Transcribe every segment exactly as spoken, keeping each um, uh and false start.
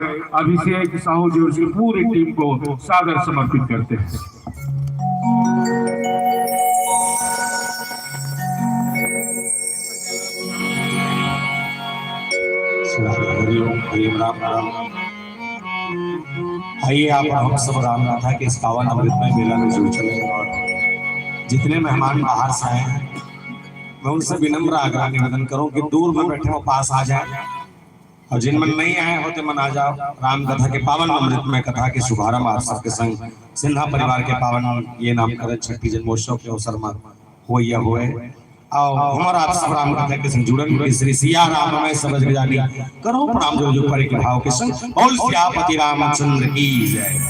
अभिषेक साहू जी और उसकी पूरी टीम को सादर समर्पित करते हैं। हरिओम, हरिओम, राम राम। आइए, आप हम सब राम कथा के इस पावन अमृतमय मेला में जुड़ चले हैं और जितने मेहमान बाहर से आए हैं, मैं उनसे विनम्र आग्रह निवेदन करूं कि दूर में बैठे हो, पास आ जाए, और जिन मन नहीं आए हो, ते मन आ जाओ। राम कथा के पावन अमृतमय कथा के शुभारंभ आप सबके संग सिन्हा परिवार के पावन ये नामकरण छठी जन्मोत्सव के अवसर में होइया होए। आओ, हमारा आप सब राम कथा के संग जुड़न के श्री सिया राम मैं सब जग जानी। करो प्रणाम जो जो परे के भाव के संग। बोल सियापति रामचंद्र की जय।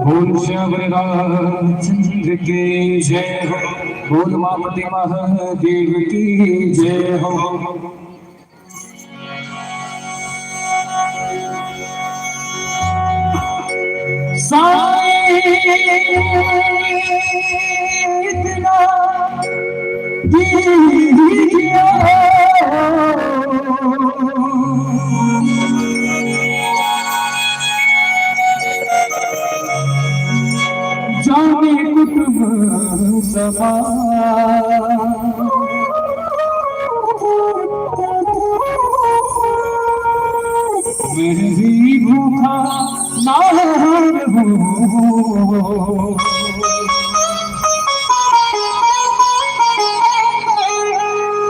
बोल श्याम रामचंद्र की जय हो। बोल उमापति महादेव की जय हो। साईं इतना दीजिए। जाने कुटुंब समा, मैं भी भूखा ना रहूं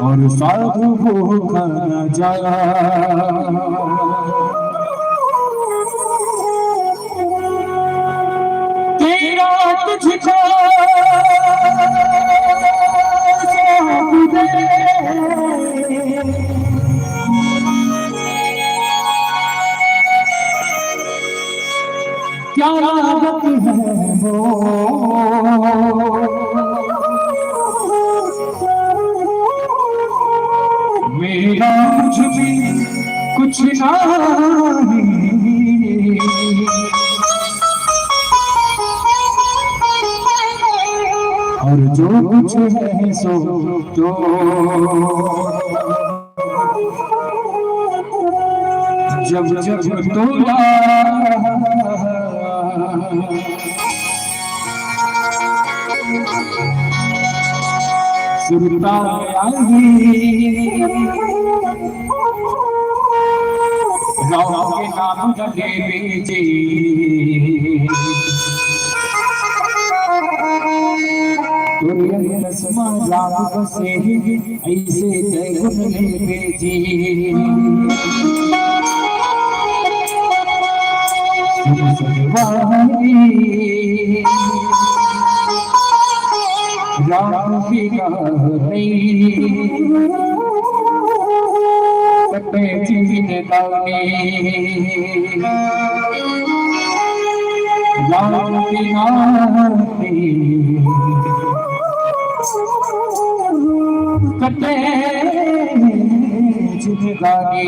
और साधु भूखा ना जा। तेरा तुझको सौंप दे। क्या लागत है वो, मेरा कुछ भी कुछ नहीं। और जो कुछ है सो तो जब जब तोला सुरता आई राम के नाम धरे जी। तोरे अंदर समा राम बसे, ऐसे जय गुण लेबे जी। सुन सतवारी राम बिना नहीं, कटे जिंदगानी राम बिना नहीं। जिंदगानी।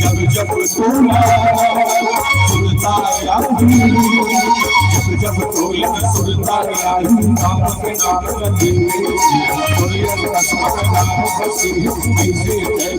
जब जब सोना सुनता राही, जब जब सोना सुनता राही, नाम के नाम रखे, कोई कसम का नाम बसी, ऐसे ऐसे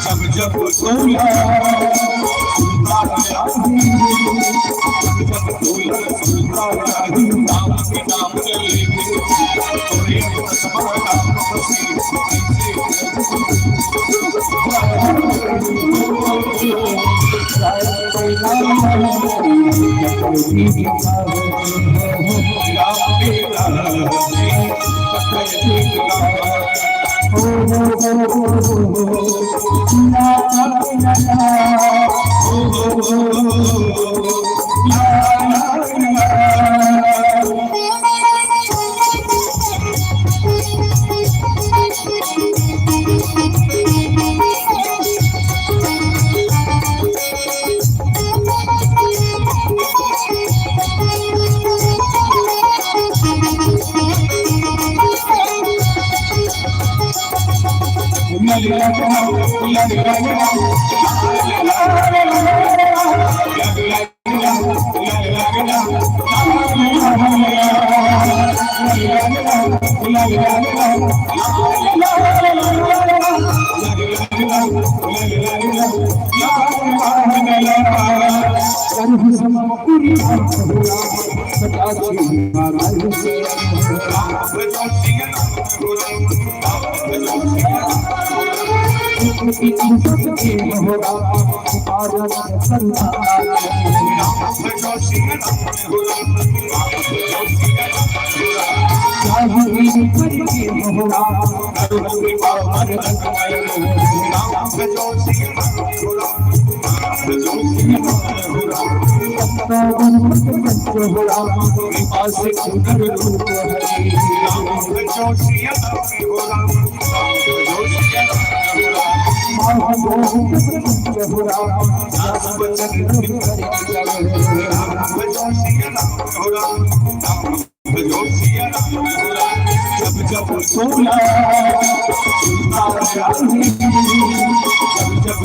जब जब सोना सुनता राही, जब जब सोना सुनता राही, नाम के नाम चले, कोई कसम का नाम बसी। जब जब सोना सुनता राही, जब जब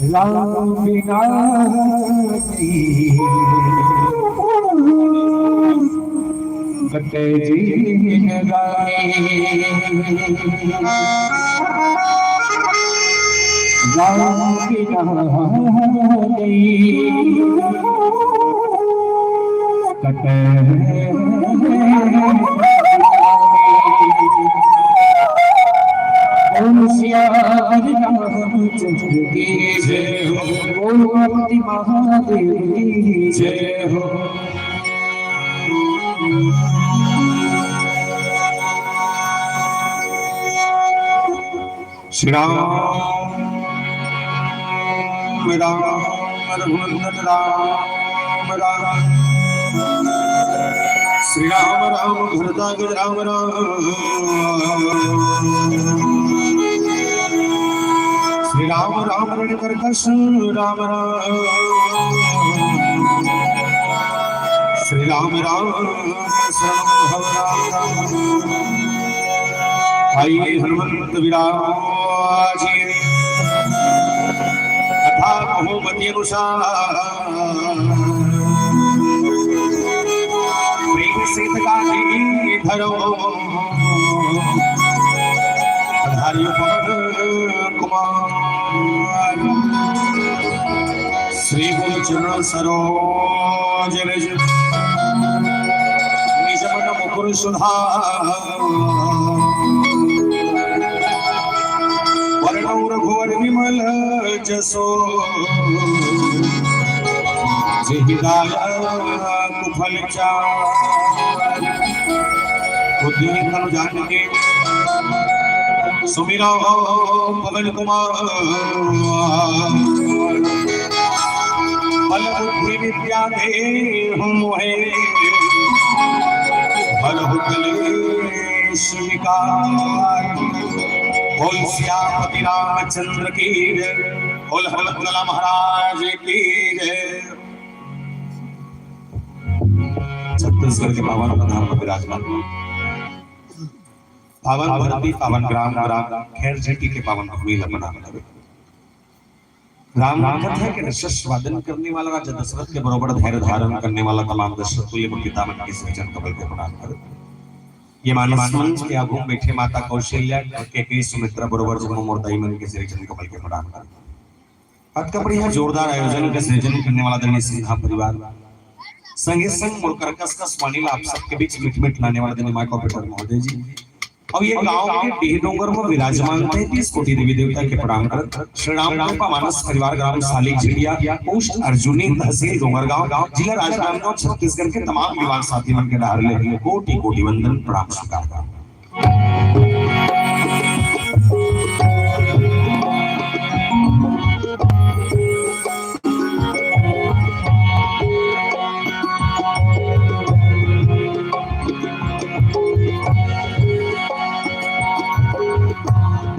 राम बिना नहीं कटे जिंदगानी। राम बिना नहीं कटे। ओम सिया रामचंद्र की जय हो, ओम अवंती महादेव की जय हो। श्री राम, राम, रघुनंदन राम, राम। श्री राम, राम, भरताग्रज राम, राम। श्री राम, राम, रणकर्कश राम, राम। श्री राम, राम, शरण भव राम। आइए हनुमंत विराज कथा कहो मति अनुसार। प्रेम से गाथी धरो पधारियो पवन कुमार। श्री गुरु चरण सरोज रज निज मन मुकुर सुधार। वरणौ रघुवर विमल जसो जेहि दायक फल चारि। बुद्धि तनु जान के सुमिरो पवन कुमार। बल बुद्धि विद्या देहु मोहे हरहु कलेश विकार। बोल सियापति रामचंद्र की जय। बोल हनुमत लाला महाराज की जय। छत्तीसगढ़ के पावन धाम पर विराजमान पावन धरती, पावन ग्राम, ग्राम खैर झीटी के पावन भूमि ल प्रणाम करत। राम कथा के रसस्वादन करने वाला राजा दशरथ के बरोबर धैर्य धारण करने वाला तमाम दशरथ तुल्य पिता मन के श्री चरण कमल के प्रणाम करत। ये मानस मंच के आगू बैठे माता कौशल्या, कैकेयी, सुमित्रा बरोबर जम्मो मोर दाई मन के श्री चरण कमल के प्रणाम करत। अतका बढ़िया जोरदार आयोजन के सृजन करने वाला आदरणीय सिन्हा परिवार, संगे संग मोर करकस कस वाणी ला आप सबके बीच मिठ मिठ लाने वाला आदरणीय माइक ऑपरेटर महोदय जी, अउ ये गांव के डीह डोंगर म विराजमान तैंतीस कोटि देवी देवता के प्रणाम करत श्री राम कृपा मानस परिवार, ग्राम सालिक झिटिया, पोस्ट अर्जुनी, तहसील डोंगरगांव, जिला राजनांदगांव, छत्तीसगढ़ के तमाम युवा साथी मन के डहार ले कोटि कोटि वंदन प्रणाम स्वीकार करत।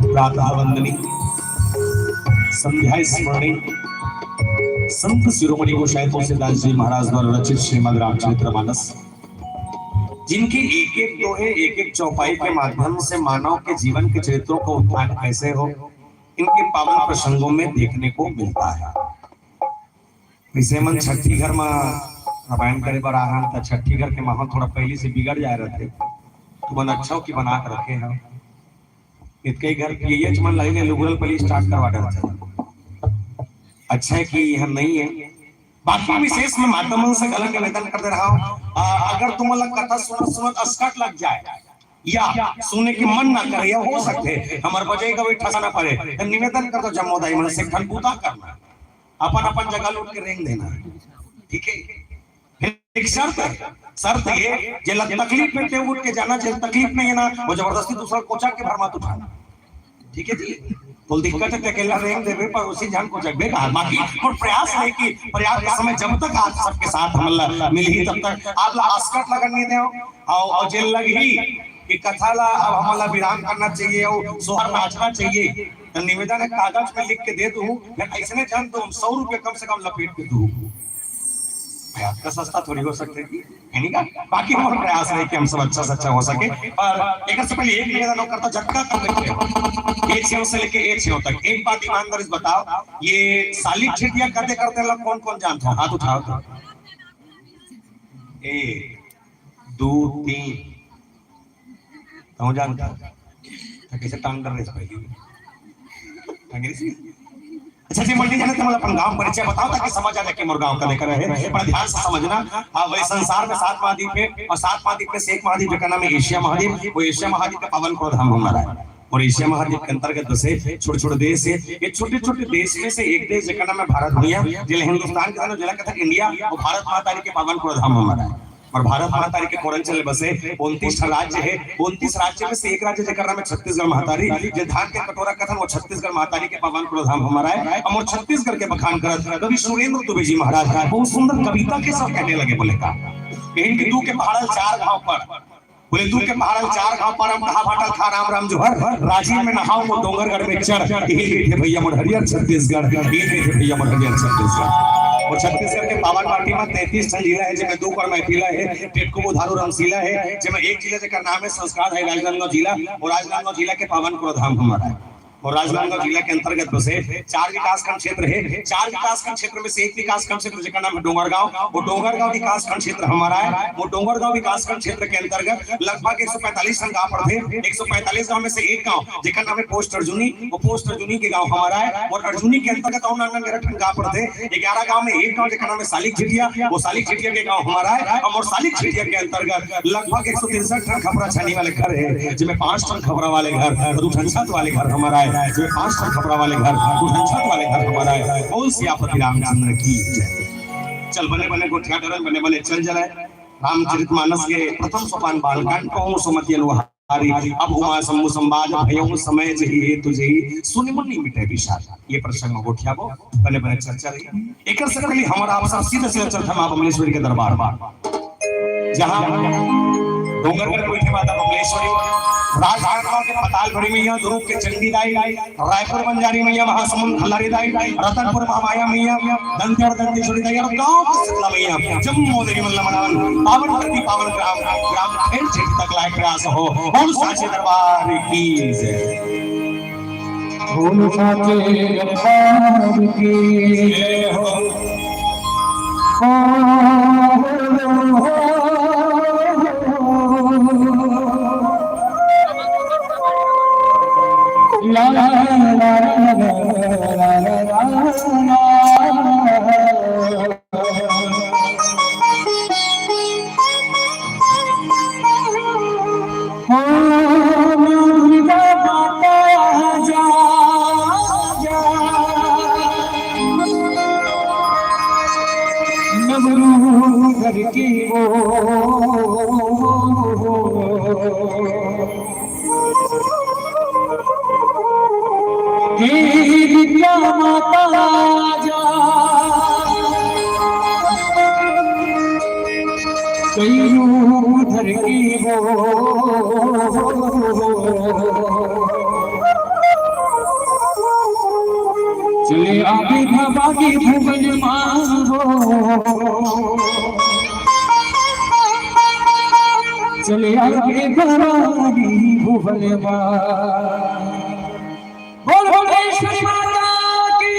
प्रातः वंदनी, संध्या स्मरणी, संत शिरोमणि गोसाई तुलसीदास जी महाराज द्वारा रचित श्रीमद् रामचरितमानस, जिनके एक एक दोहे, एक एक चौपाई के माध्यम से मानव के जीवन के चरित्रों का उत्थान कैसे हो, इनके पावन प्रसंगों में देखने को मिलता है। जइसे मन छट्ठी घर म रामायण करे बर आए हन, त छट्ठी घर के माहौल थोड़ा पहिली से बिगड़ जाए रहिथे, तुमन अच्छा हो कि बना के रखे हव। इतके घर पीएच मन लाइन लुगरल पहले स्टार्ट करवा डरथे। अच्छा है कि यह नहीं है। बाकी विशेष में माता मन से घला निवेदन कर दे रहा हूँ, आ, अगर तुमन ला कथा सुनत सुनत अस्कट लग जाए या सुने के मन ना करे, या हो सकथे हमर बजई गवई ठसा ना परे, त निवेदन कर दो जम्मो दाई मन से, एक ठन बूता करना, अपन अपन जगह लूट के रेंग देना, ठीक है? फिर एक शर्त है, शर्त ये, जेला तकलीफ में ते उठ के जाना, जेला तकलीफ नहीं है ना, वो जबरदस्ती दूसरा कोचा के भर मत उठाना, ठीक है जी? बोल दिक्कत है, अकेला रेंग देबे, पर उसी जान को जगबे कहा। बाकी और प्रयास है कि प्रयास के समय जब तक आप सबके साथ हमला मिलही, तब तक आप ला अस्कट लगन नहीं दे। और, और जेल लगी कि कथा ला अब हमला विराम करना चाहिए और सोहर नाचना चाहिए, तो निवेदन है, कागज में लिख के दे दूँ, मैं ऐसने जान दो, हम सौ रुपये कम से कम लपेट के दूँ। प्रयास का सस्ता थोड़ी हो सकता है कि, है नहीं का? बाकी हमारा प्रयास है कि हम सब अच्छा से अच्छा हो सके। और एक से पहले एक निवेदन और करता, जतका कर लेते हो, एक छेव से लेके एक छेव तक, एक बात ईमानदारी से बताओ, ये सालिक छिटिया करते करते लोग कौन कौन जानते हो? हाथ उठाओ तो। एक, दो, तीन। तहूँ जानता? तो कैसे टांग कर रहे इस पहली? टांग रही थी? अच्छा जी, मंडी जाने तो मतलब अपन गांव परिचय बताओ, ताकि समझ आ जाए कि मोर गांव का लेकर है। बड़ा ध्यान से समझना। हाँ, वही संसार में सात महाद्वीप है, और सात महाद्वीप में से एक महाद्वीप का नाम है एशिया महाद्वीप। वो एशिया महाद्वीप का पावन क्रोधाम हमारा है। और एशिया महाद्वीप के अंतर्गत बसे छोटे-छोटे देश है। ये छोटे-छोटे देश में से एक देश जेकर नाम है भारत भुइयां, जेला हिंदुस्तान के तरह जेला कहते हैं इंडिया, वो भारत महातारी के पावन क्रोधाम हमारा है। और भारत महातारी के कोरंचल बसे उनतीस ठन राज्य है। उनतीस राज्य में से एक राज्य जेकर नाम है छत्तीसगढ़ महातारी, जे धान के कटोरा कथन, वो छत्तीसगढ़ महातारी के पावन क्रोधाम हमारा है। और छत्तीसगढ़ के बखान करत कवि सुरेंद्र दुबे जी महाराज बहुत सुंदर कविता के साथ कहने लगे, बोले का, कहीं कि दू के पहाड़ल चार घाव पड़, बोले दू के पहाड़ल चार घाव पड़, हम कहा भाटल खा राम राम जोहर, राजिम में नहाओ वो डोंगरगढ़ में चढ़, यही थे भैया मोर हरियर छत्तीसगढ़, यही थे भैया मोर हरियर छत्तीसगढ़। और छत्तीसगढ़ के पावन माटी में तैंतीस ठन जिला है, जेमे दू कर मैथिला है, टेटको बोधारू रमसीला है, जेमे एक जिला जेकर नाम है संस्कार है राजनांदगांव जिला, और राजनांदगांव जिला के पावन क्रोधाम हमारा है। और राजनांदगांव जिला के अंतर्गत बसे चार विकासखंड क्षेत्र है। चार विकासखंड क्षेत्र में से एक विकासखंड क्षेत्र जेकर नाम है डोंगरगांव, वो डोंगरगांव विकासखंड क्षेत्र हमारा है। वो डोंगरगांव विकासखंड क्षेत्र के अंतर्गत लगभग एक सौ पैंतालीस ठन गांव पड़थे। एक सौ पैंतालीस गांव में से एक गांव जेकर नाम है पोस्ट अर्जुनी, वो पोस्ट अर्जुनी के गांव हमारा है। और अर्जुनी के अंतर्गत और नाना मेरठ ठन गांव पड़थे। ग्यारह गांव में एक गांव जेकर नाम है सालिक झिटिया, वो सालिक झिटिया के गांव हमारा है। और सालिक झिटिया के अंतर्गत लगभग एक सौ तिरसठ ठन खपरा छानी वाले घर है, जिसमें पांच ठन खपरा वाले घर, दू ठन छत वाले घर हमारा है, जिसमें पांच ठन खपरा वाले घर, दू ठन छत वाले घर हमारा है। बोल सियापति रामचंद्र की जय। चल बने बने गोठिया डरन, बने बने चल जलाए। रामचरित मानस के प्रथम सोपान बालकांड कहूँ सुमति अनुहारी, अब हुआ शंभु संवाद भयउ समय जहि हेतु जहि, सुनि मुनि मिटे विषाद। ये प्रसंग गोठियाबो, बने बने चर्चा रही। एकर से पहले हमारा आप सब सीधा सीधा चलथन माँ बमलेश्वरी के दरबार, जहाँ डोंगरगढ़ बैठे माता बमलेश्वरी, राजनांदगांव के पताल भरी मैया, दुर्ग के चंडी दाई, रायपुर बंजारी मैया, महासमुंद खल्लारी दाई, रतनपुर महामाया मैया, दंतेवाड़ा दंतेश्वरी दाई और गांव के शीतला मैया, जम्मो देवी मन ला मनावन, पावन धरती पावन ग्राम, ग्राम फेर झिट तक लाए प्रयास हो। बोल साचे दरबार की जय। बोल साचे दरबार की जय हो। नवरूप धर की वो। हे विद्या माता जा, कई रूप धर की वो। चले आगे भवानी भुवन मांगो, चले आगे भवानी भुवन मांगो। बोल बोल माता की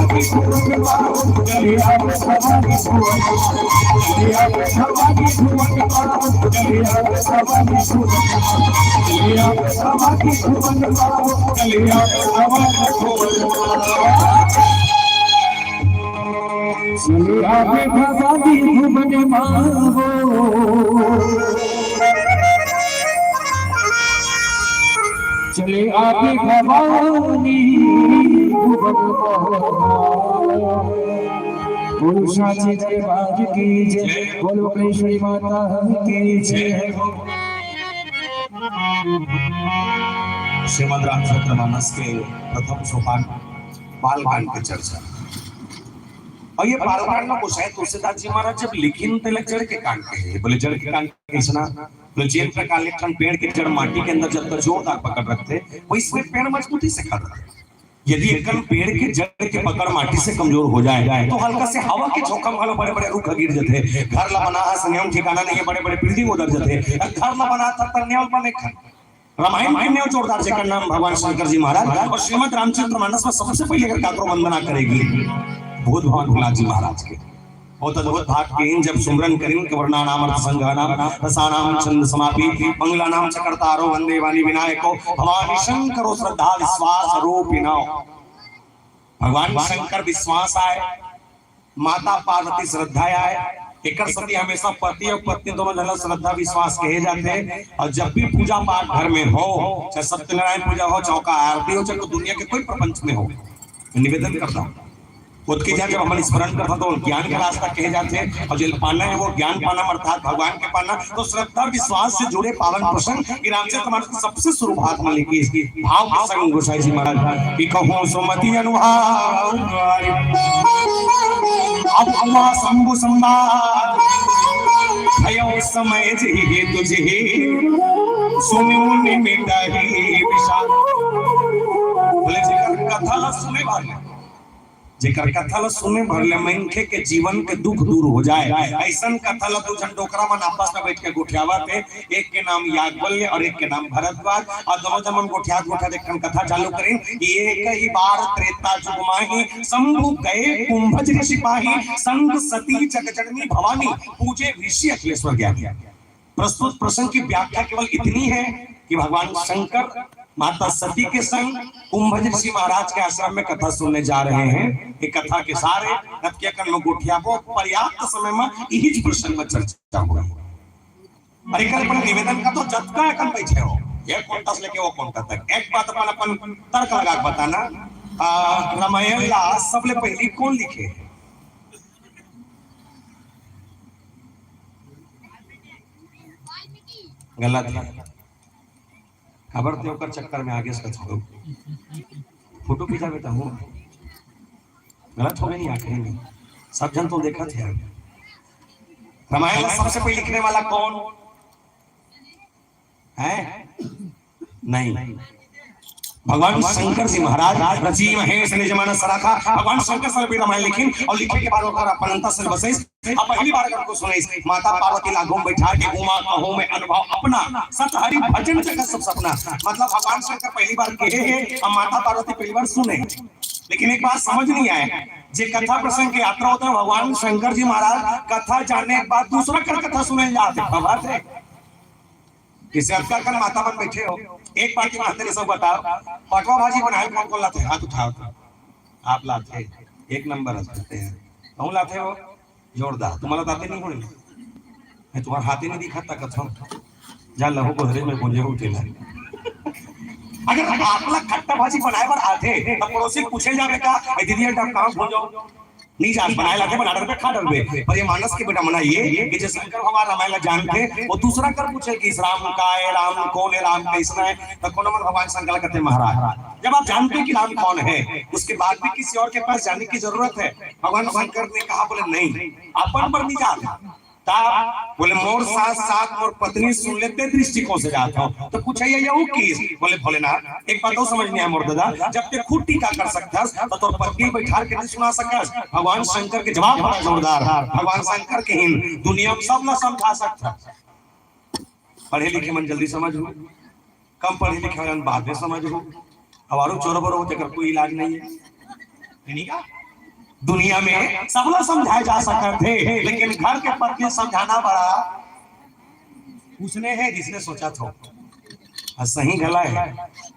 जय। चले आवे भवानी भुवन मांगो। चले आवे भवानी भुवन मांगो। बोलो साची दरबार की जय, बोलो वैष्णवी माता की जय। श्रीमद् रामचरित मानस के प्रथम सोपान बालकांड की चर्चा। और ये बालकांड में गोसाई तुलसीदास जी महाराज जब लिखिन, तेला जड़ के कांड कहे। बोले, जड़ के कांड कइसना? बोले, जेन प्रकार ले एक ठन पेड़ के जड़ माटी के अंदर जब तक जोरदार पकड़ रखथे, वइसने पेड़ मजबूती से खड़ा रथे। यदि एक ठन पेड़ के जड़ के पकड़ माटी से कमजोर हो जाए, तो हल्का से हवा के झोंका में घलो बड़े-बड़े रूख गिर जथे। घर ला बना हस, नेव ठिकाना नहीं है, बड़े-बड़े building उधर जथे। घर ला बना था, त नेव बने खन। रामायण के नेव जोरदार, जेकर नाम भगवान शंकर जी महाराज। और श्रीमद् रामचरित मानस में सबसे पहले अगर काकरो वंदना करेगी, भूत भवन भोला जी महाराज के। बहुत अद्भुत भाग के जब सुमरन करिन के वर्णानाम अर्थ संग्रहणाम रसानाम छंद समापि मंगलानाम चकर्तारो वंदे वाणी विनायको भवानी शंकरो श्रद्धा विश्वास रूपिणो। भगवान शंकर विश्वास आय, माता पार्वती श्रद्धा आय। एकर सेती हमेशा पति और पत्नी दोनों झन ला श्रद्धा विश्वास कहे जाथे। और जब भी पूजा पाठ घर में हो, चाहे सत्यनारायण पूजा हो, चाहे ओकर आरती हो, चाहे दुनिया के कोई प्रपंच में हो, निवेदन करता हूँ, ओतके जहाँ जब हमन स्मरण करथन, तो ज्ञान के रास्ता कहे जाथे, और जेला पाना है, वो ज्ञान पाना, अर्थात भगवान के पाना। तो श्रद्धा विश्वास से जुड़े पावन प्रसंग कि रामचरित मानस के सबसे शुरुआत में लिखिस भाव प्रसंग गोसाई जी महाराज कि कहूँ सुमति अनुभाव द्वारि। अब हुआ शंभु संवाद, भयो समय जेहि हेतु जेहि, सुनि मुनि मिटहि विषाद। बोले, जेकर कथा ला सुने वाले, जेकर कथा ला सुने भर ले मनखे के जीवन के दुख दूर हो जाए, अइसन कथा ला दू झन डोकरा मन आपस में बैठ के गोठियावत हे। एक के नाम याज्ञवल्क्य और एक के नाम भरद्वाज। और दोनों झन मन गोठियात गोठियात एक ठन कथा चालू करिन कि एक ही बार त्रेता जुग माही शंभु गए कुंभज ऋषि पाही, संग सती जगजननी भवानी पूजे ऋषि अखिलेश्वर ज्ञानी। प्रस्तुत प्रसंग की व्याख्या केवल इतनी है कि भगवान शंकर माता सती के संग कुंभज ऋषि महाराज के आश्रम में कथा सुनने जा रहे हैं। ये कथा के सारे कथकिया कर्म गोठिया को पर्याप्त समय में इही प्रसंग में चर्चा हुआ। और एक अपन निवेदन का तो जतका एकन बैठे हो, एक कोंटा से लेके वो कोंटा तक, एक बात अपन, अपन तर्क लगा के बताना। आ, रामायण ला सबले पहली कौन लिखे? गलत है। काबर ते ओकर चक्कर में आगे से कथो। फोटो खिंचावे त हूँ। गलत हो गई आखिरी में। सब झन तो देखत हे। रामायण ला सबसे पहले लिखने वाला कौन है? नहीं। भगवान शंकर जी महाराज रचि महेश निज मन सराखा। भगवान शंकर सर भी रामायण लिखिन और लिखे के बाद ओकर अपन अंतर से बसइस। अब पहली बार अगर को सुनइस, माता पार्वती लागू में बैठा के उमा कहूँ में अनुभव अपना, सत हरि भजन जगत सब सपना। मतलब भगवान शंकर पहली बार कहे हैं और माता पार्वती पहली बार सुने। लेकिन एक बात समझ नहीं आए, जे कथा प्रसंग के यात्रा होता है, भगवान शंकर जी महाराज कथा जाने के बाद दूसरा कर कथा सुने जाते। बात है, जैसे अतका कन माता मन बैठे हो, एक बात की महत्व सब बताओ, पटवा भाजी बनाए कौन कौन लाथे? हाथ उठाओ तो। आप लाथे, एक नंबर है, कहते हैं। कहूँ लाथे हो? जोरदार। तुम्हारा दाते नहीं होने? मैं तुम्हारा हाथ ही नहीं दिखाता कथम। जा लहू को हरे में बोले हो उठेला। अगर आप ला खट्टा भाजी बनाए बर आथे, तब पड़ोसी पूछे जावे का, "ए दीदी, ये डब कहाँ भूंजो?" नहीं जान बनाए लाथे, बना डरबे, खा डरबे। पर ये मानस के बेटा मना ये कि जैसे शंकर भगवान रामायण ला जानथे, वो दूसरा कर पूछे कि इस राम का है, राम कौन है, राम कैसना है, तो कोनो मन भगवान शंकर ला कहते महाराज। जब आप जानते हो कि राम कौन है, उसके बाद भी किसी और के पास जाने की जरूरत है? भगवान शंकर ने कहा, बोले, "नहीं, अपन पर नहीं जाते।" ता बोले, "मोर साथ साथ मोर पत्नी सुन लेते दृष्टिकोण से जात हो।" तो पूछा, "ये, ये वो किस?" बोले, "भोलेनाथ, एक बात और समझ नहीं आया मोर दादा, जब ते खुद टीका कर सकथस, तो तोर पत्नी बैठार के नहीं सुना सकस?" भगवान शंकर के जवाब बड़ा जोरदार, भगवान शंकर के हिन दुनिया में सब ना समझा सकथस। पढ़े लिखे मन जल्दी समझ हो, कम पढ़े लिखे मन बाद में समझ हो। अब आरो चोर बरो हो, तेकर कोई इलाज नहीं है, है नहीं का? दुनिया में सबला समझाए जा सकत हे, लेकिन घर के पत्नी समझाना बड़ा उसने है जिसने सोचा थो। अउ सही घला है,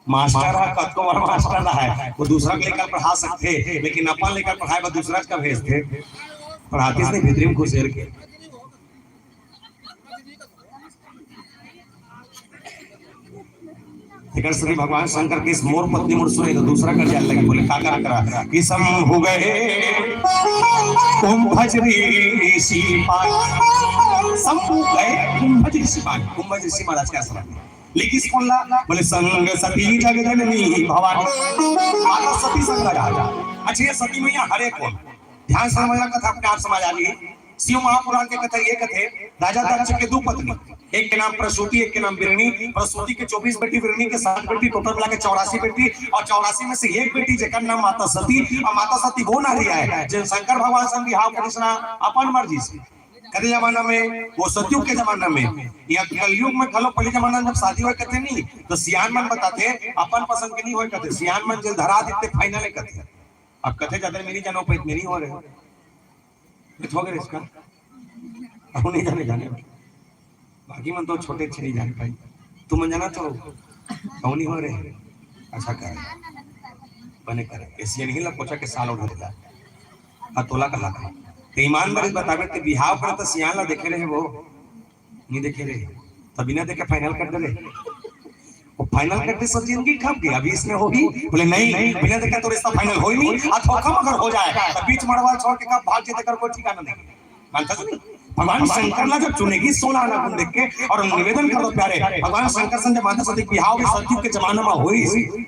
मास्टर ह कतको बड़ मास्टर रहा है, वो दूसरा के लेकर पढ़ा सकते, लेकिन अपन लेकर पढ़ाए बर दूसरा का भेजते, पढ़ातीस नहीं भीतरी में घुसेर के। तेकर सेती भगवान शंकर के मोर पत्नी मोर सुने तो दूसरा कर जाने लगे, बोले का करा करा कि सम हो गए कुंभज ऋषि पान, सम हो गए कुंभज ऋषि पान, कुंभज ऋषि महाराज के आश्रम में। लेकिन कौन ला? बोले संग सती जग जननी भवानी, माता सती संग लगा। अच्छा, ये सती मैया हरे कौन? ध्यान से समझना, कथा अपने आप समझ आ गई। शिव महापुराण के कथा ये कथे, राजा दक्ष के दो पत्नी, एक के नाम प्रसूति, एक के नाम बिरणी। प्रसूति के चौबीस बेटी, बिरणी के सात बेटी, टोटल मिला के चौरासी बेटी। और चौरासी में से एक बेटी जेकर नाम माता सती, और माता सती वो नारी है जिन शंकर भगवान संग बिहाव करिस ना अपन मर्जी से। कते जमाना में, वो सतयुग के जमाना में, या कलयुग में घलो पहले जमाना में जब शादी होय कथे नहीं, तो सियान मन बताते अपन पसंद के नहीं होय कथे, सियान मन जल धरा देते फाइनल कथे। अब कथे ज्यादा मेरी जानो पे मेरी हो रहे हो, ये तो हो गए इसका। अब नहीं जाने, जाने बाकी मन तो छोटे अच्छे नहीं जान पाई। तुम मन जाना तो कौन नहीं हो रहे। अच्छा करे, बने करे, ऐसी नहीं ला पोछा के साल उठा देता। हाँ, तोला कहा था। तो ईमानदारी बतावे, ते बिहाव करता सियान ला देखे रहे वो, नहीं देखे रहे, तब बिना देखे फाइनल कर दे रहे। वो फाइनल कर दे, सब जिंदगी खप गई, अभी इसमें होगी। बोले नहीं, बिना देखे तो रिश्ता फाइनल हो ही नहीं। आ धोखा अगर हो जाए तो बीच मड़वा छोड़ के कब भाग जाते कर कोई ठिकाना नहीं। मानता तो नहीं। भगवान शंकर ला जब चुनेगी सोलह आना गुण देख के, और निवेदन कर दो प्यारे, भगवान शंकर संग जब माता सती बिहाव भी सतयुग के जमाना में होई,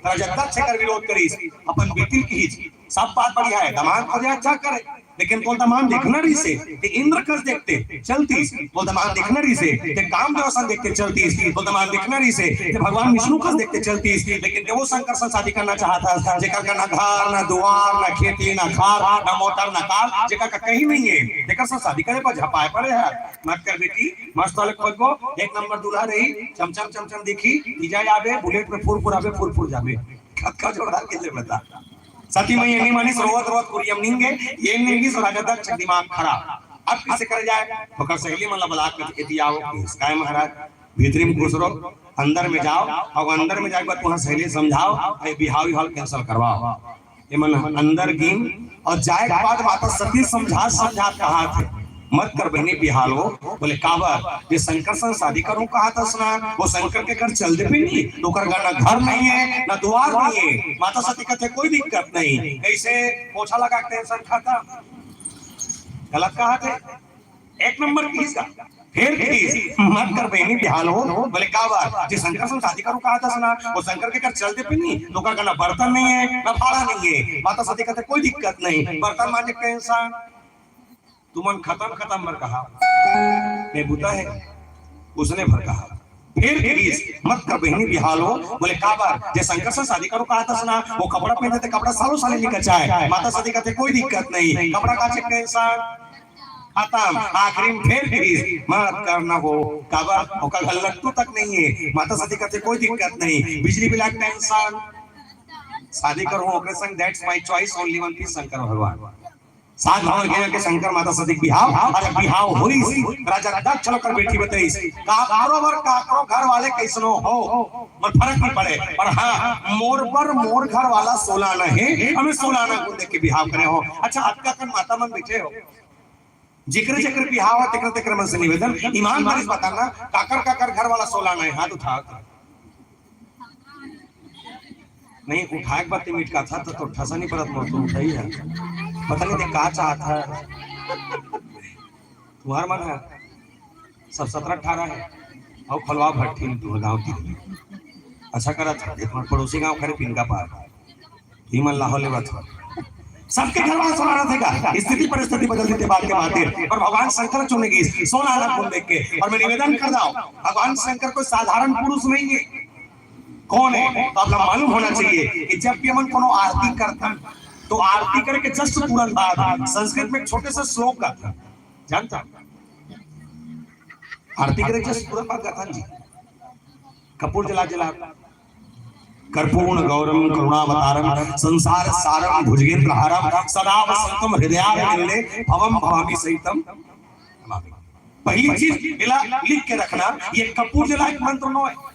राजा दक्ष कर विरोध करी, अपन बेटिल की ही सब बात बढ़िया है, दामाद खोजे अच्छा करे, लेकिन तोर दामाद देखना रहिसे, ते इंद्र कस देखते चलतीस, तोर दामाद देखना रहिसे, ते कामदेव सन देखते चलतीस, तोर दामाद देखना रहिसे, ते भगवान विष्णु कस देखते चलतीस, लेकिन ते वो शंकर सन शादी करना चाहत हस, जेकर का ना घर, ना दुआर, ना खेती, ना खार, ना मोटर, ना कार, जेकर का कहीं नहीं है, तेकर सन शादी करे पर झपाए पड़े है। मत कर बेटी, मस्त वाले खोजबो, एक नंबर दूल्हा रही, चमचम चमचम देखी, तीजा आबे, बुलेट में फुर फुर आबे, फुर फुर जाबे। कतका जोरदार के ले बता। सती मैया नहीं मानिस, रोवत रोवत कुरियम निंगे, ये निंगिस और राजा दक्ष दिमाग खराब। अब किसे करे जाए? ओकर सहेली मन ला बला के एती आओ, "काय महाराज, भीतरी में घुस रहो, अंदर में जाओ, और अंदर में जाए के बाद तुहां सहेली समझाओ, और ये बिहाव विहाव कैंसिल करवाओ।" ये मन अंदर गिन और जाए के बाद माता सती समझा समझा कहा थे, "मत कर बहिनी बिहाव हो।" बोले, "काबर? जे शंकर संग शादी करूं कहा था सुना, वो शंकर के घर चल देबे नहीं, तो ओकर घर ना घर नहीं है, ना द्वार नहीं है।" माता सती कहते, "कोई दिक्कत नहीं।" कैसे पोछा लगा के टेंशन खाता? गलत कहा थे, एक नंबर की इसका। फिर किस मत कर बहिनी बिहाव हो, बोले, "काबर? जे शंकर संग शादी करूं कहा था सुना, वो शंकर के घर चल देबे नहीं, तो ओकर घर ना बर्तन नहीं है, ना भाड़ा नहीं है।" माता सती कहते, "कोई दिक्कत नहीं, बर्तन मांजे के टेंशन।" तुमन खतम खतम बर कहा, मैं बुता है, उसने भर कहा। फिर किस मत कर बहिनी बिहाव हो, बोले, "काबर? जे शंकर संग शादी करूं कहा था सुना, वो कपड़ा पहनते थे, कपड़ा सालों साल नहीं कचाए।" माता सती कहते, "कोई दिक्कत नहीं, कपड़ा काचे के टेंशन खतम।" आखिरी में फिर किस मत करना हो, काबर? ओकर घर लट्टू तक नहीं है। माता सती कहते, "कोई दिक्कत नहीं, बिजली बिल के टेंशन, शादी करूं ओकरे संग, that's my choice, only one piece Shankar भगवान।" सात भाव के शंकर माता सती के बिहाव, अरे बिहाव होइस, राजा दक्ष ओकर बेटी बतइस, "काकरो बर काकरो घर वाले कैसनो हो, मोर फरक नहीं पड़े, पर हाँ, मोर बर मोर घर वाला सोलह आना है, हमें सोलह आना गुण देख के बिहाव करे हो।" अच्छा, अतका कन माता मन बैठे हो, जेकरे जेकरे बिहाव है, तेकरे तेकरे मन से निवेदन, ईमानदारी से बताना, काकर काकर घर वाला सोलह आना है, हाथ उठा। नहीं, उठाए के बाद ते मिटका था, तो, तो ठसा नहीं पड़त मोर, तो उठाई है। पता नहीं ते का चाहत है। तुम्हार मन है, सब सत्रह अठारह है। और खोलवा भट्ठी में तुम्हारे गाँव की। अच्छा करा था, ये तुम्हारे पड़ोसी गाँव खड़े पिनका पार। ये मन लाहौल लेवा था। सबके घर वाला सोलह आना थे का? स्थिति परिस्थिति बदल देते बात के बातें। पर भगवान शंकर चुनेगी, सोलह आना गुण देख के। और मैं निवेदन कर रहा हूँ, भगवान शंकर कोई साधारण पुरुष नहीं है। कौन है? तो आप लोग मालूम होना चाहिए कि जब भी हमन कोनो आरती करथन, तो आरती करे के just तुरंत बाद संस्कृत में एक छोटे से श्लोक गाथन, जानता? आरती करे के just तुरंत बाद गाथन जी, कपूर जला जला, कर्पूर गौरम करुणावतारम संसार सारम भुजगेंद्र हारम सदा वसंतम हृदयारविंदे भवम भवामी सहितम नमामि। पहली चीज एला लिख के रखना, ये कपूर जलाय के मंत्र नो हे।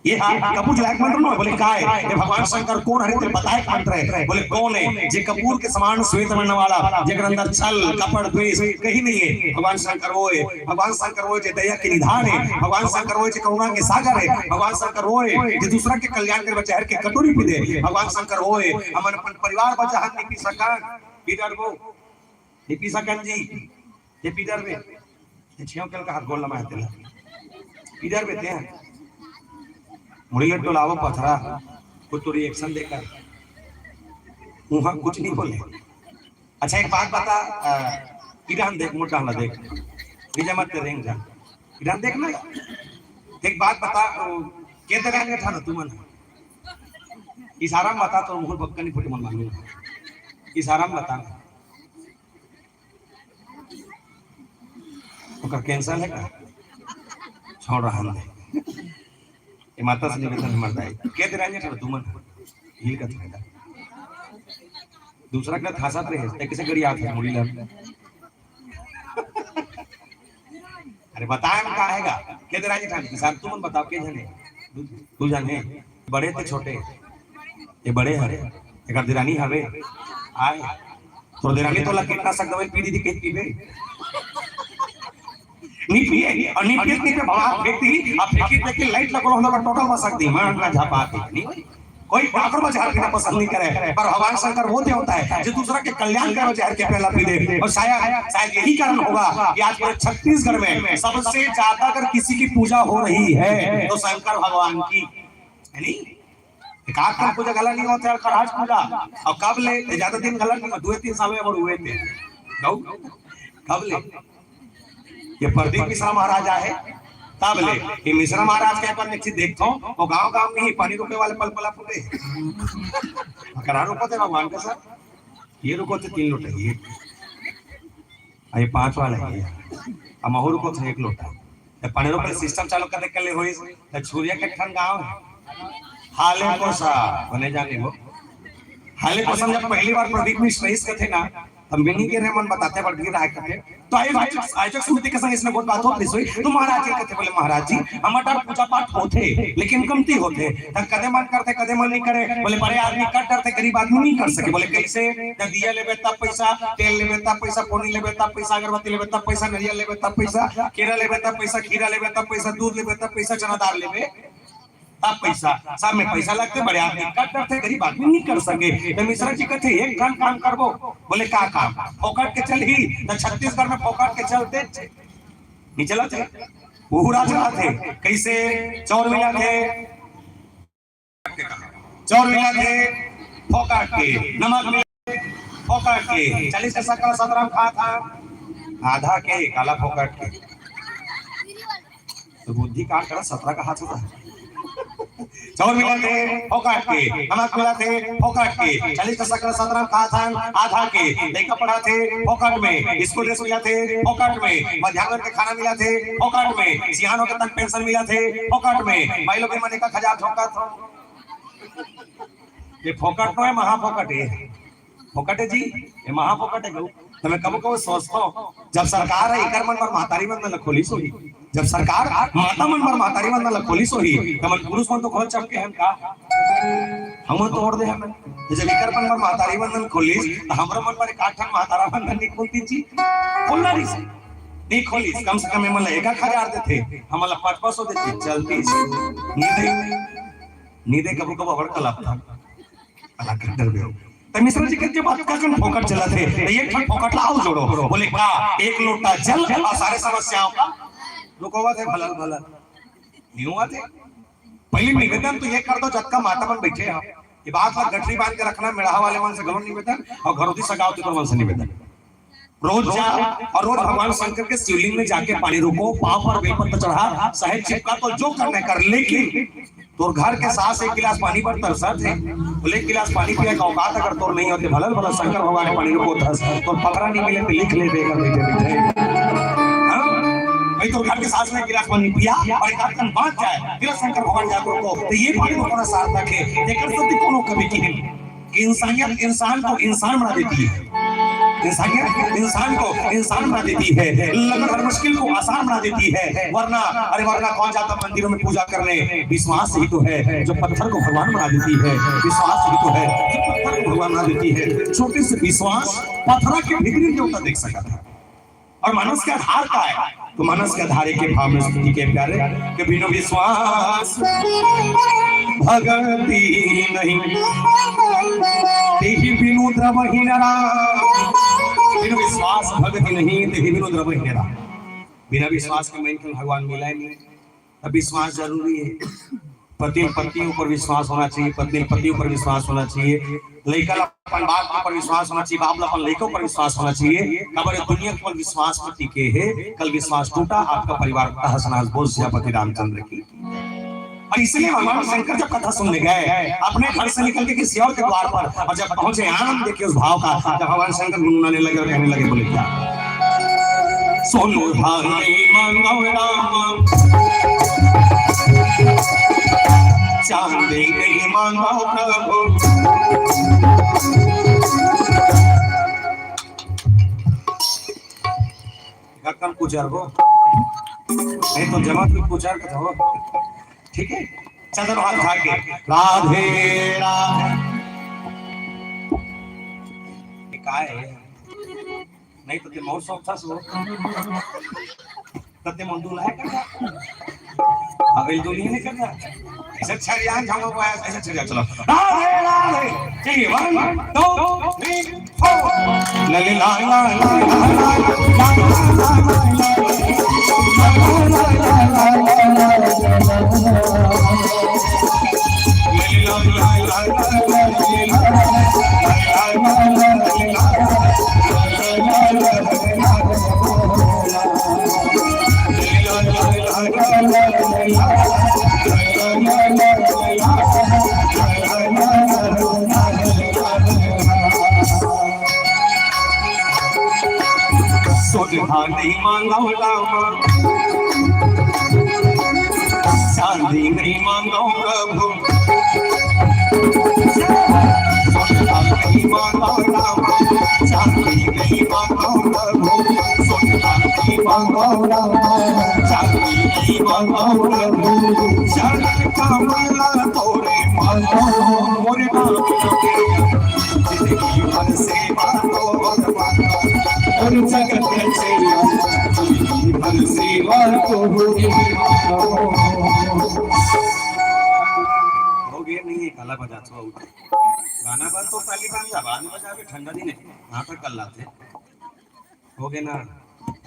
ये हा कपूर जलाय के मंत्र नो हे। बोले, "काय? ये भगवान शंकर कोन हरे, तेला बताय के मंत्र हे।" बोले, "कोन हे?" "जे कपूर के समान श्वेत वर्ण वाला, जेकर अंदर छल, कपट, द्वेष कहीं नहीं हे। भगवान शंकर वो हे, भगवान शंकर वो हे, जे दया के निधान हे, भगवान शंकर वो हे, जे करुणा के सागर हे, भगवान शंकर वो हे, जे दूसरा के कल्याण करे बर जहर के कटोरी पी दे, भगवान शंकर वो हे। हमन अपन परिवार बर जहर नहीं पी सकन, पी डरबो, नहीं पी सकन जी, ये पी डरबे।" ये छेव के लगा हाथ गोल लमाए तेला, पी डरबे ते। मुड़ी ले टोलावो पथरा, कुछ तो रिएक्शन देकर, वहाँ कुछ नहीं बोले। अच्छा, एक बात बता, अ, इधर देख, मोटा वाला देख, बीजा मत तेरे जा, इधर देख ना। एक बात बता, ओ, के तरह के ठाना तुमन? इशारा में बता, तो मुहर बक्का नहीं फुटे मन मालूम। इशारा में बता। ओकर कैंसर हे का? छोड़ रहा हमने। ये माता से निवेदन हमर दाई। के दे रहे थे तुमन? हिल का थोड़ा। दूसरा का थासत रहे, ते कैसे गड़ी आत हे मुड़ी ला? अरे बताए हम का हे गा? के दे रहे थे? सर तुमन बताओ के जाने? तू, तू जाने? बड़े ते छोटे? ये बड़े हरे। एकर देरानी हवे? आय। तोर देरानी तोला कीटनाशक दवाई पी दीदी, कहीं पीबे? नहीं पिए, और नहीं पिए, नहीं पिए, भगवान फेंक दी, अब फेंकी फेंकी लाइट लगल होना का टोटल बसक दी, मार ना झापा दी, नहीं भाई। कोई काकर में जहर पीना पसंद नहीं करे, पर भगवान शंकर वो देवता हे, जो दूसरा के कल्याण करे, जहर के प्याला पी दे। और शायद, शायद यही कारण होगा कि आज पूरे छत्तीसगढ़ में सबसे ज्यादा अगर किसी की पूजा हो रही है, तो शंकर भगवान की, है नहीं? एकाध कन पूजा घला नहीं होथे, अउ खरहाच पूजा। अउ कब ले, ये ज्यादा दिन घला नहीं, दो तीन साल में अबर हुए थे। गऊ, कब ले? ये प्रदीप मिश्रा महाराज आए, तब ले। ये मिश्रा महाराज के अपन एक चीज देखथो, वो गांव गांव में ही पानी रुके वाले पल पला फूटे। करा रुको थे भगवान के साथ, ये रुको थे तीन लोटे, ये। आ, ये पांच वाला हे। अब महू रुको थे एक लोटा। त पनेरो पर सिस्टम चालू करे के ले होइस, त छुरिया के ठन गांव हे। हाले कोसा, बने जाने वो। हाले कोसा जब पहली बार प्रदीप मिश्र रहिस कथे ना, तब मिनी के रे मन बताते बड़ भीड़ आए कथे। तो आयोजक, आयोजक समिति के संग इसने बहुत बात होत रहिस होई। तो महाराज जी कथे, बोले, "महाराज जी, हमर डहर पूजा पाठ होथे, लेकिन कमती होथे।" त कदे मन करथे, कदे मन नहीं करे। बोले, "बड़े आदमी कर डरथे, गरीब आदमी नहीं कर सके।" बोले, "कैसे?" "त दिया लेबे तब पैसा, तेल लेबे तब पैसा, पोनी लेबे तब पैसा, अगरबत्ती लेबे तब पैसा, नरियल लेबे तब पैसा, केरा लेबे तब पैसा, खीरा लेबे तब पैसा, दूध लेबे तब पैसा, चना दाल लेबे तब पैसा, सब में पैसा लगथे, बड़े आदमी कर डरथे, गरीब आदमी नहीं कर सके।" त मिश्रा जी कथे, "एक ठन काम करबो।" बोले, "का काम?" "फोकट के चलही।" त छत्तीसगढ़ में फोकट के चलथे, नहीं चलत हे, पूरा चलत हे। कैसे? चौर मिलत हे, चौर मिलत हे फोकट के, नमक मिलत हे फोकट के, चालीस के शक्कर सत्रह में खात हा, आधा के काला फोकट के। तो बुद्धि काट कर सत्रह का हाथ होता है। चौर मिलत हे फोकट के, नमक मिलत हे फोकट के, चालीस के शक्कर सत्रह में खात हा, आधा के। लइका पढ़त हे फोकट में, स्कूल ड्रेस मिलत हे फोकट में, मध्याह्न के खाना मिलत हे फोकट में, सियान होके तक पेंशन मिलत हे फोकट में। माई लोग के मन एक हजार झोंकत हो। ये फोकट नो हे, महा फोकट हे। फोकट हे जी, ये महा फोकट हे गऊ। त मैं कबो कबो सोचथो, जब सरकार हे एकर मन बर महतारी वंदन ल खोलिस होही, जब सरकार माता मन बर महतारी वंदन ल खोलिस होही, त मन पुरुष मन तो खोल चपके हन का? हमन तोड़ दे हन। त जब एकर मन बर महतारी वंदन खोलिस, त हमरो मन बर एक आठ ठन महतारा वंदन नहीं खोलती जी? खोलना रहिस, नहीं खोलिस। कम से कम एमन ल एक एक हजार देथे, हमन ल पाँच पाँच सौ देथे, चलती। नींदे, नींदे कबो कबो अबड़ कलाप था। कलाकार डर गए हो। त मिश्रा जी कहते, "बात का कन फोकट चलत हे, त एक ठन फोकट ला अउ जोड़ो।" बोले, "का?" "एक लोटा जल और सारे समस्याओं का।" रुको, हुआ थे भलल भलल। नहीं हुआ थे। पहली निवेदन तो ये कर दो, जतका माता मन बैठे हो, ये बात ला गठरी बांध के रखना, मेड़हा वाले मन से घलो निवेदन और घरोती सगावती मन से निवेदन। रोज जा और रोज भगवान शंकर के शिवलिंग में जाके पानी रोको, पाँव पर बेलपत्र चढ़ा, साहेब चिपका, तो जो करना कर, लेकिन तोर घर के सास एक गिलास पानी पर तरसत हे, बोले, "एक गिलास पानी पिए का औकात अगर तोर नहीं होते, भलल भलल शंकर भगवान के पानी रोको थस, तोर पथरा नहीं मिले तो लिख ले देकर बैठे बैठे।" हाँ? भाई, तो घर के सास ने गिलास पानी पिया और एक आध कन बांच जाए, फिर शंकर भगवान जाकर को, तो ये पानी को थोड़ा सार्थक है। देखकर सत्य कोनो कवि की है कि इंसानियत इंसान को इंसान बना देती है, इंसानियत इंसान को इंसान बना देती है, लगन और मुश्किल को आसान बना देती है। वरना, अरे वरना कौन जाता मंदिरों में पूजा करने? विश्वास ही तो है जो पत्थर को भगवान बना देती है, विश्वास ही तो है जो पत्थर को भगवान बना देती है। छोटे से विश्वास पत्थर के भीतरी देवता देख सकता था। और मानस के आधार का है, तो मानस के आधार के भाव में स्तुति के प्यारे कि बिनु विश्वास भगति नहीं, तेहि बिनु द्रवहि नरा। बिनु विश्वास भगति नहीं, तेहि बिनु द्रवहि नरा। बिना विश्वास के मन के भगवान मिला ही नहीं। अब विश्वास जरूरी है। पति पत्नी ऊपर विश्वास होना चाहिए, पत्नी पति ऊपर विश्वास होना चाहिए, लइका ला अपन बाप के ऊपर विश्वास होना चाहिए, बाप ला अपन लइका ऊपर विश्वास होना चाहिए। काबर ये दुनिया केवल विश्वास पर टिके है। कल विश्वास टूटा, आपका परिवार तहस नहस। बोल सियापति रामचंद्र की। और इसलिए भगवान शंकर जब कथा सुनने गए अपने घर से निकल के किसी और के द्वार पर, और जब पहुंचे, आनंद देखिए उस भाव का, जब भगवान शंकर गुनगुनाने लगे और कहने लगे, बोले क्या? सोनू धानी मांगो राम, चांदी नहीं मांगो प्रभु। गक्कन पूछर हो, नहीं तो जमा तो पूछर का हो। ठीक है, चलो हाथ उठा के राधे राधे। ये काय है? नहीं तो ते मौत सौंपता सो। तो ते मन दुल्हा है का? अबे दुल्ही ने कर। ऐसा छरियान झामा को आया, ऐसा छरिया। चलो राधे राधे। चलिए, वन, टू, थ्री, फोर। लली ला ला ला ला ला। सोने भांडे मांगो रामा, चांदी नहीं मांगो प्रभु। सोने भांडे मांगो रामा, चांदी नहीं मांगो प्रभु। सोने भांडे मांगो रामा, चांदी नहीं मांगो प्रभु। चरण कमल तोरे मांगो, मोरे नाम जिंदगी भर सेवा तो भगवान और जगत के सेवा, जिंदगी भर सेवा तो हो। हो गया नहीं है, काला बजा तो आउट। गाना बंद तो पहली बार या बाद में बजावे, ठंडा दिन है, यहाँ तक कर लाते। हो गया ना?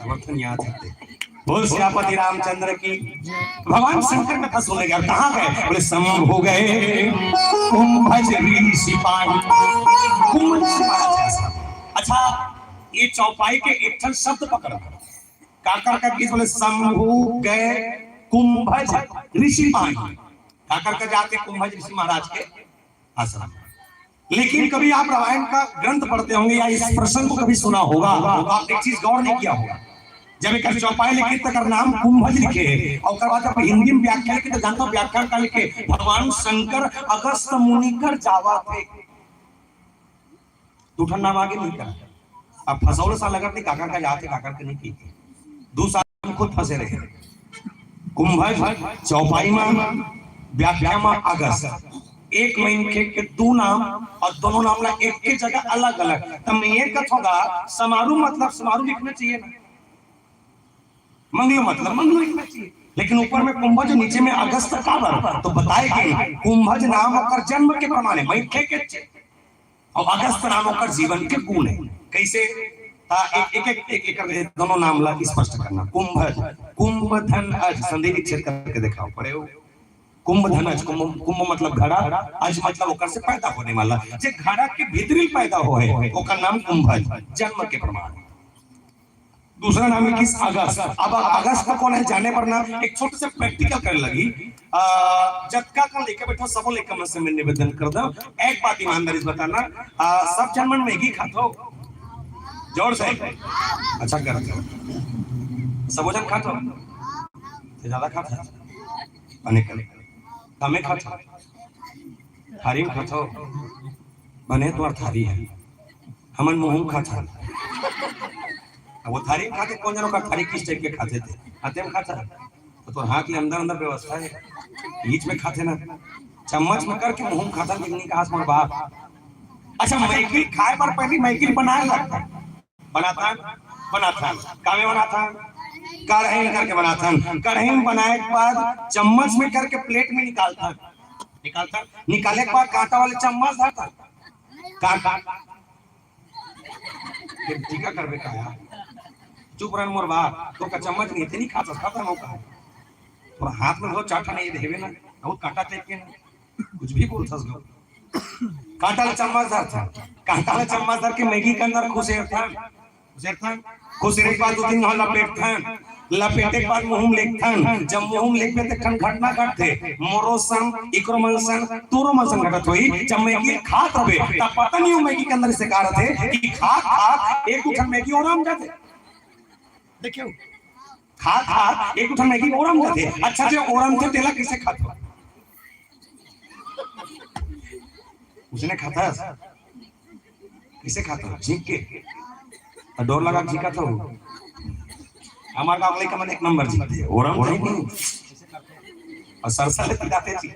अब अपन याद है। बोल सियापति रामचंद्र की। भगवान शंकर कथा सुनने गया, कहाँ गए? बोले शंभु गए कुंभज ऋषि पाई। कुंभज ऋषि महाराज ऐसा। अच्छा, ये चौपाई के एक ठन शब्द पकड़। काकर का गीत बोले शंभु गए कुंभज ऋषि पाई। काकर का जाते कुंभज ऋषि महाराज के आश्रम। लेकिन कभी आप रामायण का ग्रंथ पढ़ते होंगे या इस प्रसंग को कभी सुना होगा, तो आपने एक चीज गौर नहीं किया होगा। जब एक चौपाई लिखे, तकर नाम कुंभज लिखे है, और ओकर बाद जब हिंदी में व्याख्या लिखे, तो जानता हूँ व्याख्यान का लिखे, भगवान शंकर अगस्त मुनि कर जावा थे। दू ठन नाम आगे नहीं करा। अब फंसौल सा लगत नहीं, काकर का जाते, काकर के नहीं की। दू साल हम खुद फंसे रहे। कुंभज, चौपाई मा, व्याख्या मा, अगस्त। एक मनखे के दू नाम और दोनों नाम ला एक के जगह अलग-अलग। त मैं ये कथों गा, समारू मतलब समारू लिखना चाहिए ना, मंगलू मतलब मंगलू लिखना चाहिए। लेकिन ऊपर में कुंभज, नीचे में अगस्त काबर? तो बताए कि कुंभज नाम ओकर जन्म के प्रमाण हे, मनखे के चे-, और अगस्त नाम ओकर जीवन के गुण हे। कैसे? ता एक, एक, एक, एक, एक, एक दोनों नाम ला स्पष्ट करना। कुंभज, कुंभ धन अज, संधि विच्छेद करके दिखाओ, पढ़े हो? कुंभ धन अज, कुंभ, कुंभ मतलब घड़ा, अज मतलब ओकर से पैदा होने वाला। जे घड़ा के भीतरी पैदा होए, ओकर नाम कुंभज, जन्म के प्रमाण। दूसरा नाम हे किस? अगस्त। अब अगस्त कौन हे, जाने बर ना एक छोटे से practical करे लगी। आ, जतका कन लइका बैठो, सबो लइका मन से मैं निवेदन कर दो, एक बात ईमानदारी से बताना, आ, सब झन मन मैगी खाथो? जोर से। अच्छा करत हो। सबो झन खाथो? ते ज्यादा खाथो? बने करे। कमे खाथो? थारी में खाथो? बने तुम्हार थारी है। हमन मुहूं खाथन। अब वो थारी में खाथे, कोन जनो का थारी किस टाइप के खाथे थे? हाथे में खाथन। तो तोर हाथ ले अंदर अंदर व्यवस्था है, बीच में खाथे ना, चम्मच में करके मुहूं खाथन, लेकिन कहा मोर बाप। अच्छा, मैगी खाए बर पहली मैगी बनाए लगता, बनाथन, बनाथन, कामे बनाथन, कढ़ाई में करके बनाथन, कढ़ाई में बनाए के बाद चम्मच में करके प्लेट में निकालथन, निकालथन, निकाले के बाद कांटा वाले चम्मच धरथन, कांटा फिर टीका करबे का यार? चुप रहन मोर बाप, तो का चम्मच नहीं, इतनी खा सकता था मौका। और हाथ में धो चार ठा नहीं देवे ना, बहुत कांटा टाइप के ना, कुछ भी बोल सकता। कांटा ले चम्मच धर था, कांटा ले चम्मच धर के मैगी के अंदर खुसेर था, खुसेर था, खुसेरे के बाद दो तीन घंटा लपेट था, लपेटे के बाद मुंह में लेथन, जब मुंह में लेबे त एक ठन घटना घटथे, मोरो संग, इकरो मन संग, तोरो मन संग घटत होई। जब मैगी खात रहे, तब पता नहीं हो मैगी के अंदर से का रथे कि खात खात एक दो ठन मैगी ओरम जाथे। देखियो, खात खात एक दो ठन मैगी ओरम जाथे। अच्छा, जे ओरम थे, तेला कैसे खात हो? उसने खाता है। किसे खाता हो? झींक के? और डर लगा झींका था वो। हमारे गांव वाले का मन एक नंबर झींकते हैं। ओरम नहीं, नहीं। और सरसा ले पिटाते जी।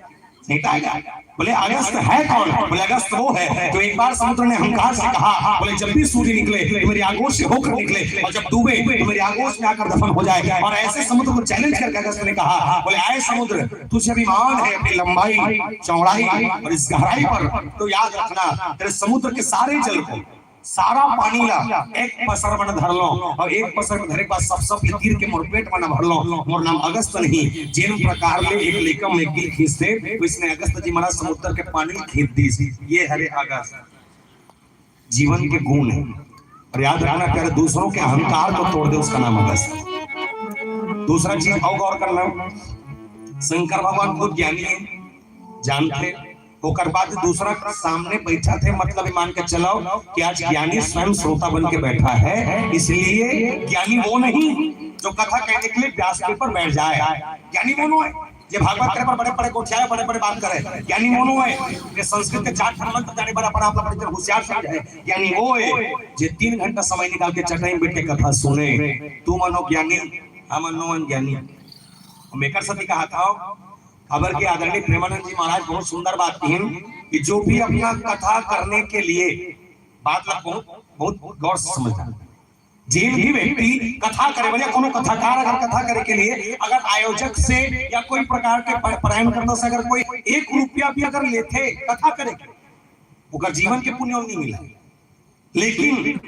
झींका है क्या? बोले, "अगस्त है कौन?" बोले, "अगस्त वो है जो एक बार समुद्र ने अहंकार से कहा, बोले, 'जब भी सूर्य निकले तो मेरी आगोश से होकर निकले और जब डूबे तो मेरी आगोश में आकर दफन हो जाए।'" और ऐसे समुद्र को चैलेंज करके अगस्त ने कहा, बोले, "आए समुद्र, तुझे अभिमान है अपनी लंबाई, चौड़ाई और इस गहराई पर, तो याद रखना, तेरे समुद्र के सारे जल को, सारा पानी ला एक पसर में धर लो और एक पसर में धरे के बाद सब, सब गिर के मोर पेट में न भर लो। मोर नाम अगस्त नहीं।" जिन प्रकार ले एक लेकम एक गिर खींचते, वैसने अगस्त जी महाराज समुद्र के पानी खींच दी। ये हरे अगस्त। जीवन के गुण है। और याद रखना प्यारे, दूसरों के अहंकार को तोड़ दे, उसका नाम अगस्त। दूसरा चीज और गौर करना, शंकर भगवान खुद ज्ञानी है, जानते, ओकर बाद दूसरा सामने बैठा थे, मतलब ये मान के चलाओ कि आज ज्ञानी स्वयं श्रोता बन के बैठा है, इसलिए ज्ञानी वो नहीं जो कथा कहने के लिए व्यासपीठ पर बैठ जाए, ज्ञानी वो नो है। जे भागवत करे पर बड़े-बड़े गोठियाए, बड़े-बड़े बात करे, ज्ञानी वो नो है। जे संस्कृत के चार ठन मंत्र जाने पर अपना आप ला बड़े होशियार समझे, ज्ञानी वो है। जे तीन घंटा समय निकाल के चटाई में बैठ के कथा सुने, तू मनो ज्ञानी, हम मनो अज्ञानी। हम एकर सती कहा था, खबर के आदरणीय प्रेमानंद जी महाराज बहुत सुंदर बात कही कि जो भी अपना कथा करने के लिए, बात ला बहुत, बहुत गौर से समझना। जे भी व्यक्ति कथा करे बर या कोनो कथाकार अगर कथा करे के लिए अगर आयोजक से या कोई प्रकार के प-, परायणकर्ता से अगर कोई एक रुपया भी अगर लेथे कथा करे के, ओकर जीवन के पुण्य नहीं मिला। लेकिन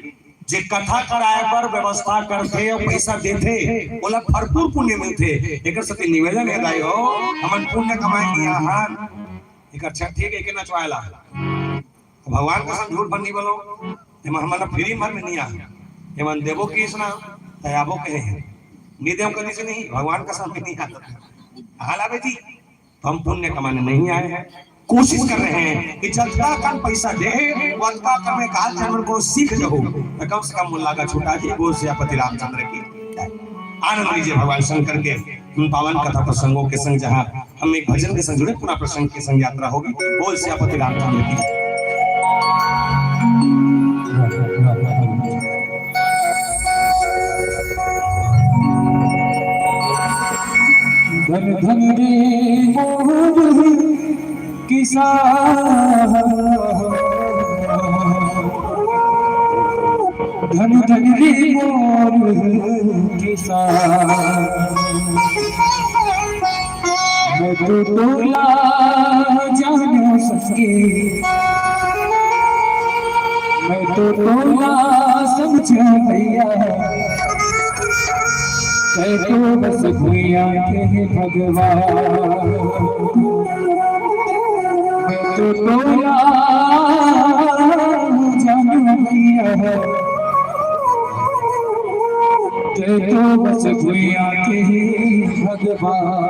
जे कथा कराए बर व्यवस्था करथे और पैसा देथे, ओला भरपूर पुण्य मिलथे। एकर सेती निवेदन है दाई हो, हमन पुण्य कमाए नहीं आहान। एक अच्छा ठीक है के नचवाए ला। भगवान कसम झूठ भर नहीं बोलो, एमा हमन ला फ्री मन में नहीं आ। एमन देबो किस ना, तय आबो कहे हैं। नहीं देव कभी से नहीं, भगवान कसम भी नहीं आ। हाल आबे जी, तो हम पुण्य कमाने नहीं आए हैं, कोशिश कर रहे हैं कि जतका कन पैसा दे, वतका कन में काल जन्म को सीख जाओ, तो कम से कम मुल्ला का छुटा जी। बोल सियापति रामचंद्र की जय। आनंद लीजिए भगवान शंकर के उन पावन कथा प्रसंगों के संग, जहाँ हम एक भजन के संग जुड़े, पुनः प्रसंग के संग यात्रा होगी। बोल सियापति रामचंद्र की। धन धन रे मोर किसान, धन धन रे मोर किसान। मैं तो तोला जानू संगी, मैं तो तोला समझू भैया, तै तो बस भुइयां के भगवान। मैं तो तोला जानू भैया, तै तो बस भुइयां के भगवान।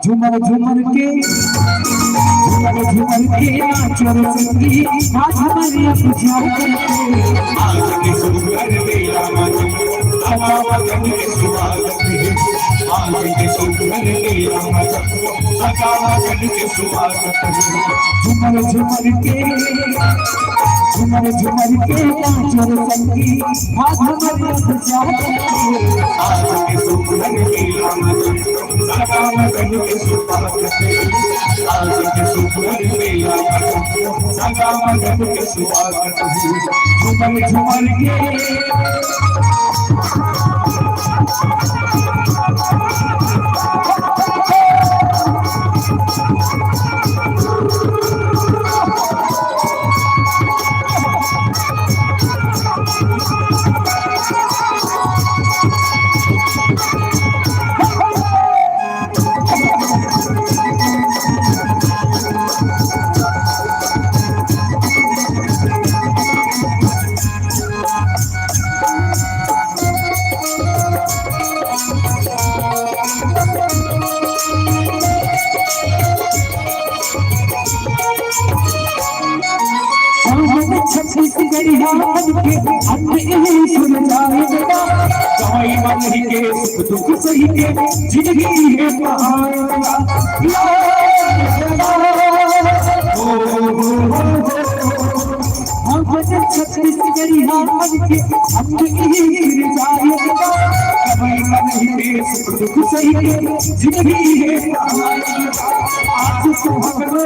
झूमर झूमर के, झूमर झूमर के नाचो रे संगी, आज हमारी अब जाओ करके। आज के सुंदर मेला में सदा वतन के स्वागत है। आज के सुंदर मेला में सदा वतन के स्वागत है। झूमर झूमर के, झूमर झूमर के नाचो रे संगी, आज हमारी अब जाओ करके। आज के सुंदर मेला में सदा वतन के स्वागत है। आज के सुंदर मेला में सदा वतन के स्वागत है। झूमर झूमर के। छत्तीसगढ़िया मन के अंत यही सुन जाएगा। कमाई मन ही के सुख दुख सही के जिंदगी है पहाड़। हम छत्तीसगढ़िया मन के अंत यही सुन जाएगा। कमाई मन ही के सुख दुख सही के जिंदगी है पहाड़। आज तो हम रो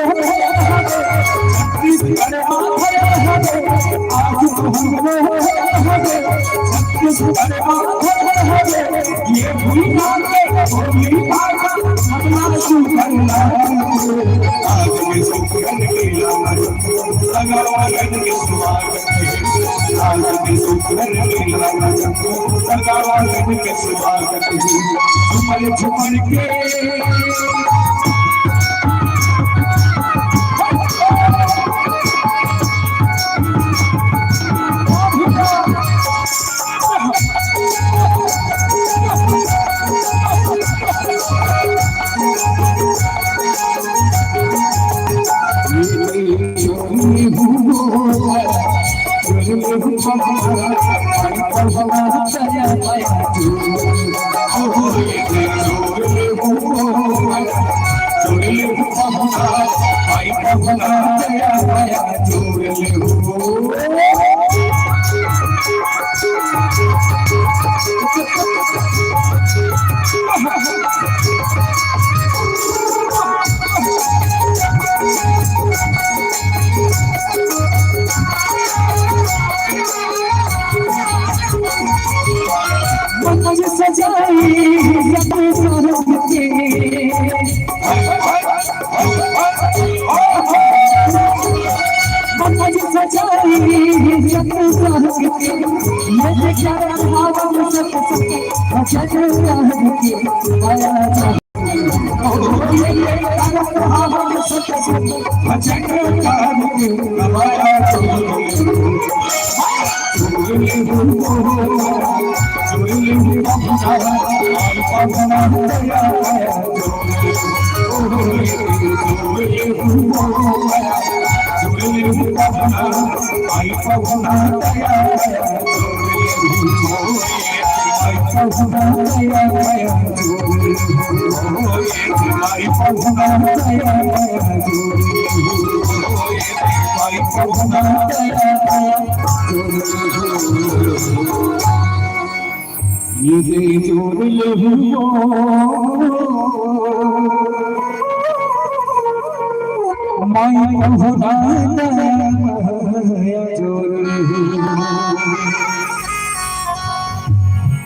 छत्तीसगढ़ आ गए, आज तो हम रो छत्तीसगढ़ आ गए। ये भूमि माँ के भूमि माँ का अपना सुंदर नाम। आज के सुंदर मेला में सदा वतन के स्वागत है। आज के सुंदर मेला में सदा वतन के स्वागत है। झूमर झूमर के।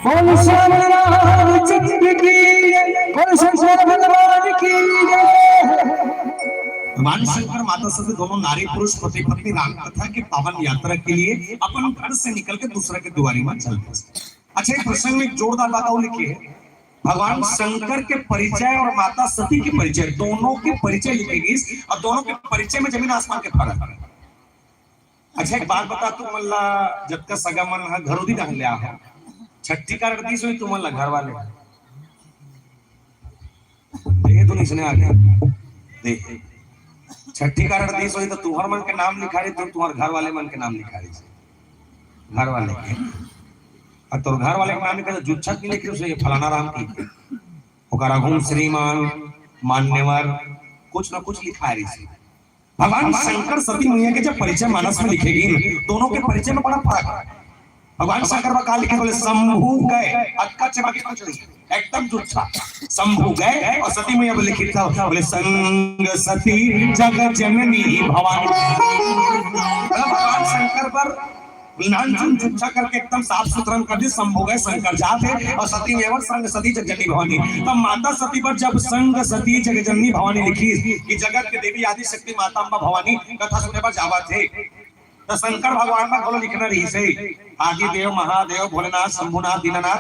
बोल श्री रामचंद्र की जय, बोल शंकर भगवान की जय। भगवान शंकर माता सती दोनों नारी पुरुष पति पत्नी राम कथा के पावन यात्रा के लिए अपन घर से निकल के दूसरा के दुआरी में चल पड़े। अच्छा, एक प्रसंग में एक जोरदार बात और लिखी है। भगवान शंकर के परिचय और माता सती के परिचय, दोनों के परिचय लिखे गए और दोनों के परिचय में जमीन आसमान के फर्क है। अच्छा, एक बात बता, तू मन ला जतका सगा मन ह घरोदी डाहन ले आहो, छट्ठी कारड दिस होही तुमन ला घर वाले? देखे तो नहीं सुने आगे। देख, छट्ठी कारड दिस होही तो तुहर मन के नाम लिखा रही, तो तुहर घर वाले मन के नाम लिखा रही, घर वाले के। और तोर घर वाले के नाम लिखा तो जुच्छा की लिखे, उसे फलाना राम की, ओकर आगू म श्रीमान, मान्यवर, कुछ ना कुछ लिखा रही। भगवान शंकर सती मैया के जब परिचय मानस में लिखे गए, दोनों के परिचय में बड़ा फर्क है। भगवान शंकर बा का लिखे, बोले शंभु गए, अतका चमक कुछ नहीं, एकदम जुच्छा। शंभु गए और सती मैया बोले, लिखित था, बोले संग सती जग जननी भवानी। भगवान शंकर पर नानचुन जुच्छा करके एकदम साफ सुथरा कर दी। शंभु गए, शंकर जात हे और सती मैया बर संग सती जग जननी भवानी। तब माता सती बर जब संग सती जग जननी भवानी लिखिस कि जगत के देवी आदि शक्ति माता अम्बा भवानी कथा सुने बर जावत हे, तो शंकर भगवान बर घलो लिखना रहिस हे, आदि देव महादेव भोलेनाथ शंभुनाथ दीनानाथ